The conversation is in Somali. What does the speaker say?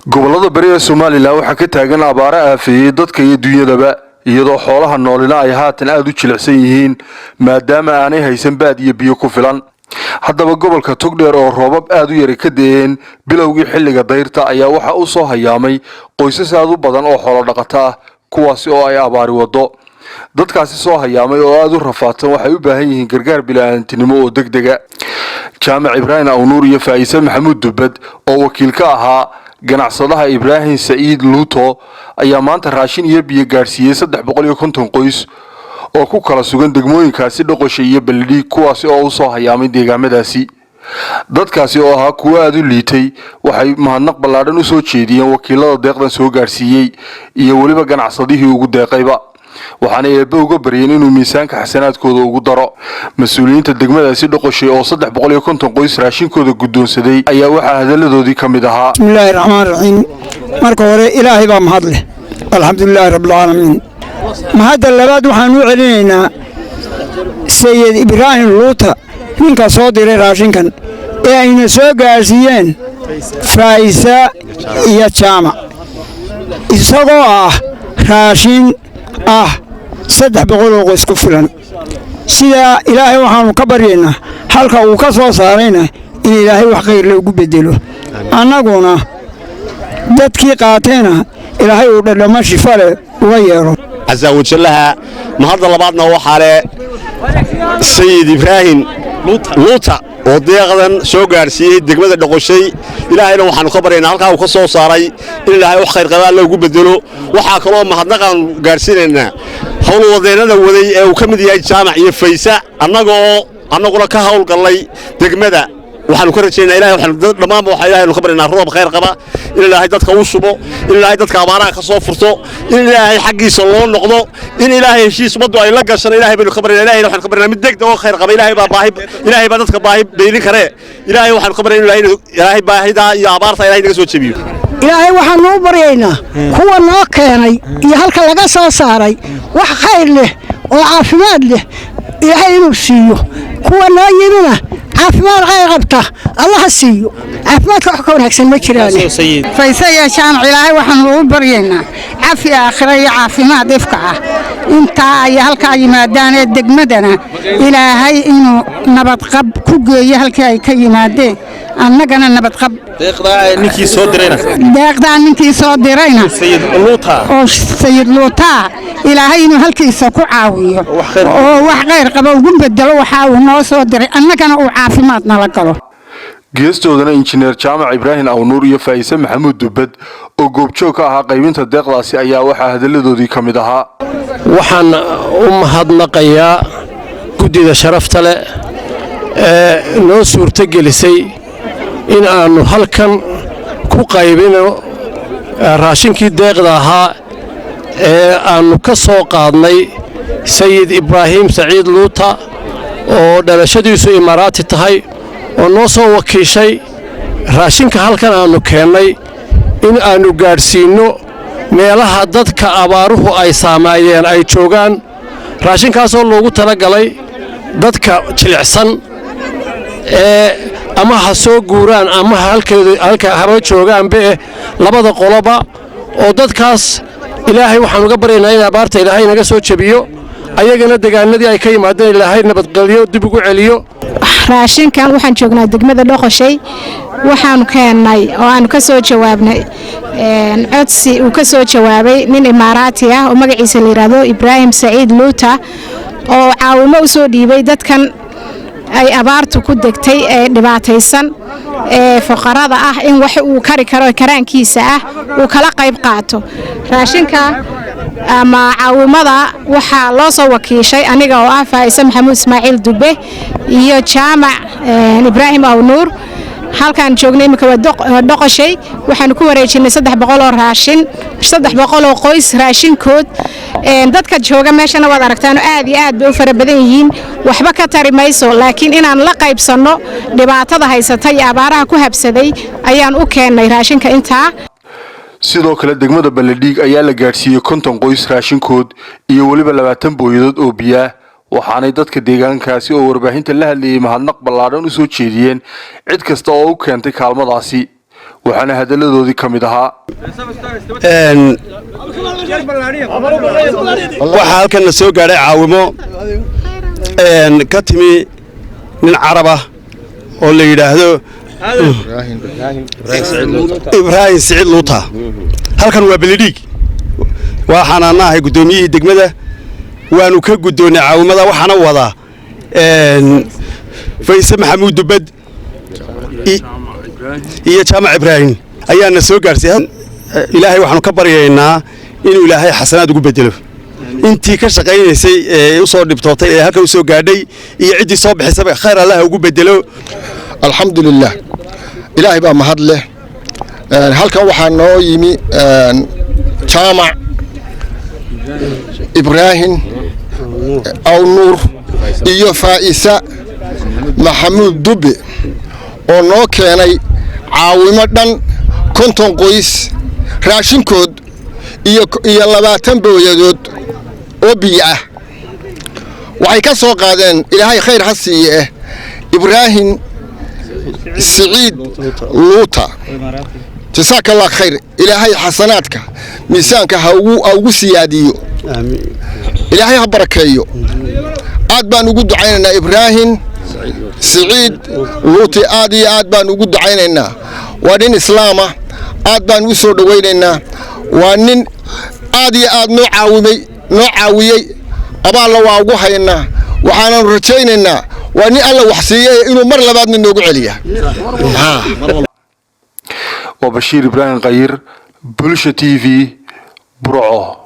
Gobollada bari ee Somaliland waxaa ka taagan abaaro aafeeyey dadka iyo dunyadaba, iyadoo xoolaha noolina ay haatan aada u jilicsan yihiin, maadaama aanay haysan baad iyo biyo ku filan. Haddaba gobolka Togdheer oo roobab aada u yari ka da'een bilowgii xilliga dayrta ayaa waxaa u soo hayaamay qoysas aada u badan oo xoolo dhaqato ah, kuwaasi oo ay abaari waddo. Dadkaasi soo hayaamay oo aada u rafaadsan waxay u baahan yihiin gargaar bilaadantinimo oo deg dega. Jaamac Ibraahim Awnuur iyo Faa'ise Maxamuud Dubbad oo wakiil ka ahaa ganacsadaha Ibraahim Saciid Luuto ayaa maanta raashin iyo biyo gaadhsiiyey 350 qoys oo ku kala sugan degmooyinkaasi Dhoqosha iyo Beledhiig, kuwaasi oo u soo hayaamay deegaamadaasi. Dadkaasi oo ahaa kuwo aada u liitay waxay mahadnaq ballaadhan u soo jeediyeen wakiilada deeqdan soo gaadhsiiyey iyo weliba ganacsadihii ugu deeqayba, waxaana Eebbe uga baryeen inuu miisaanka xasanaadkooda ugu daro. Mas-uuliyiinta degmadaasi Dhoqoshay oo 350 qoys raashinkooda guddoonsaday ayaa waxaa hadalladoodii ka mid ahaa: Bismillaahi raxmaan raxiim. Marka hore Ilaahay baa mahad leh, alxamdulilaahi rabbilcaalamiin. Mahadda labaad waxaan u celinaynaa Sayid Ibraahim Luuta, ninka soo diray raashinkan ee ayna soo gaarsiiyeen Faa'isa iyo Jaamac, isagoo ah raashin ah 300 oo qoys ku filan. Sidaa Ilaahay waxaannu ka baryaynaa halka uu ka soo saarayna in Ilaahay wax khayrle ugu beddelo, annaguna dadkii qaatayna Ilaahay uu dhadhammo shifa leh uga yeedho. Casaawajallaha mahadda labaadna waxaa leh Sayid Ibraahim Luuta oo deeqdan soo gaadhsiiyey degmada Dhoqoshay. Ilaahayna waxaannu ka baryaynaa halkaa uu ka soo saaray in Ilaahay wax khayr qabaa alla ugu beddelo. Waxaa kaloo mahadnaqaannu gaadhsiinaynaa howlwadeennada waday ee uu ka mid yahay Jaamac iyo Faysa. Annagoo annaguna ka hawlgallay degmada, waxaanu ka rajaynaa Ilahay, waxaanu dhammaanba waxaa Ilahay ka baryaynaa roob khayr qaba in Ilaahay dadka u shubo, in Ilaahay dadka abaaraha ka soo furto, in Ilaahay xaggiisa loo noqdo, in Ilaahay heshiis ummaddu ay la gashana Ilaahay baynu ka baryaynaa. Ilahayna waxaanu ka baryaynaa mid degdeg oo khayr qaba. Ilaahay baa baahi, Ilaahay baa dadka baahi beylin karee. Ilaahay waxaanu ka baryaynaa Ilaahay baahidaa iyo abaarta Ilaahay naga soo jebiyo. Ilaahay waxaanu u baryaynaa kuwa noo keenay iyo halka laga soo saaray wax khayr leh oo caafimaad leh Ilaahay inuu siiyo. Kuwa noo yimina caafimaad khayr qabta Allaha siiyo. Caafimaadka wax ka wanaagsan ma jiraan. Fayse iyo Jaamac Ilaahay waxaanu ugu baryaynaa cafi aakhira iyo caafimaad ifka ah intaa ay halkaa yimaadaanee degmadana Ilaahay inuu nabadqab ku geeyo halkii ay ka yimaadeen, annagana nabadqab. Deeqdaa ninkii soo dirayna oo Sayid Luutaa, Ilaahay inuu halkiisa ku caawiyo oo wax khayr qaba ugu bedelo waxa uu noo soo diray, annagana uu caafimaad nala galo. Geestoodana Injineer Jaamac Ibraahim Awnuur iyo Faa'ise Maxamuud Dubbad oo goobjoog ka ahaa qaybinta deeqdaasi ayaa waxaa hadalladoodii ka mid ahaa: Waxaan u mahadnaqayaa guddida sharafta leh ee noo suurtogelisay in aannu halkan ku qaybino raashinkii deeqda ahaa ee aannu ka soo qaadnay Sayid Ibraahim Saciid Luuta, oo dhalashadiisu Imaaraati tahay, oo noo soo wakiishay raashinka halkan aannu keennay in aannu gaadhsiinno meelaha dadka abaaruhu ay saameeyeen ay joogaan. Raashinkaasoo loogu talagalay dadka jilicsan ee ama ha soo guuraan ama halka haba joogaanba eh, labada qoloba. Oo dadkaas Ilaahay waxaan uga baryaynaa in abaarta Ilaahay naga soo jebiyo, ayagana degaanadii ay ka yimaadeen Ilaahay nabadgelyo dib ugu celiyo. Raashinkan waxaan joognaa degmada Dhoqoshay. Waxaanu keennay oo aanu ka soo jawaabnay codsi uu ka soo jawaabay nin Imaaraati ah oo magaciisa la yidhaahdo Ibraahim Saciid Luuta, oo caawimo u soo dhiibay dadkan ay abaartu ku degtay ee dhibaataysan ee fuqarada ah, in wax uu kari karo karaankiisa ah uu kala qayb qaato. Raashinka ama caawimada waxaa loo soo wakiishay aniga oo ah Faa'ise Maxamuud Ismaaciil Dube iyo Jaamac Ibraahim Awnuur. Halkaan joognay imika waa Dhoqoshay. Waxaanu ku wareejinay 300 oo raashin, 300 oo qoys raashinkood. Dadka jooga meeshana waad aragtaan, aad iyo aad bay u fara badan yihiin. Waxba ka tari mayso, laakiin inaan la qaybsanno dhibaatada haysata iyo abaaraha ku habsaday ayaan u keennay raashinka intaa. Sidoo kale degmada Balledhiig ayaa la gaadhsiiyey 50 qoys raashinkood iyo weliba 20 booyadood oo biyaah, waxaanay dadka deegaankaasi oo warbaahinta la hadlayay mahadnaq ballaadhan u soo jeediyeen cid kasta oo u keentay kaalmadaasi. Waxaana hadalladoodii ka mid ahaa: Waxaa halkanna soo gaadhay caawimo ka timi nin Carab ah oo la yidhaahdo Ibraahim Siciid Luuta. Halkan waa Belidhiig, waxaana nahay guddoomiyihii degmada. Waanu ka guddoonnay caawimada, waxaana wadaa Fayse Maxamuud Dubbad iyo Jaamac Ibraahim ayaana soo gaadhsiiyey. Ilaahay waxaanu ka baryaynaa inuu Ilaahay xasanaad ugu bedelo intii ka shaqaynaysay ee u soo dhibtootay ee halka u soo gaadhay iyo ciddii soo bixisaba. Khayr Allah ugu bedelo. Alxamdulilah, Ilaahay baa mahad leh. Halkan waxaa noo yimi Jaamac Ibraahim Aw Nuur iyo Faa'isa Maxamuud Dubbe oo noo keenay caawimo dhan 50 qoys raashinkood iyo 20 booyadood oo biyo ah. Waxay ka soo qaadeen, Ilaahay khayr ha siiye, Ibraahim Siciid Luuta. Jasaaka Allah khayr. Ilaahay xasanaadka miisaanka ha ugu siyaadiyo, Ilaahay ha barakeeyo. Aad baan ugu ducaynaynaa Ibraahim Siciid Luuti, aad iyo aad baan ugu ducaynaynaa. Waa nin Islaama, aad baan u soo dhowaynaynaa. Waa nin aad iyo aad noo caawimay, noo caawiyey, abaalla waa ugu haynaa. Waxaananu rajaynaynaa, waa nin Alla wax siiyey, inuu mar labaadna noogu celiya. Waa Bashiir Ibraahim Khayir, Bulsha TV, Burco.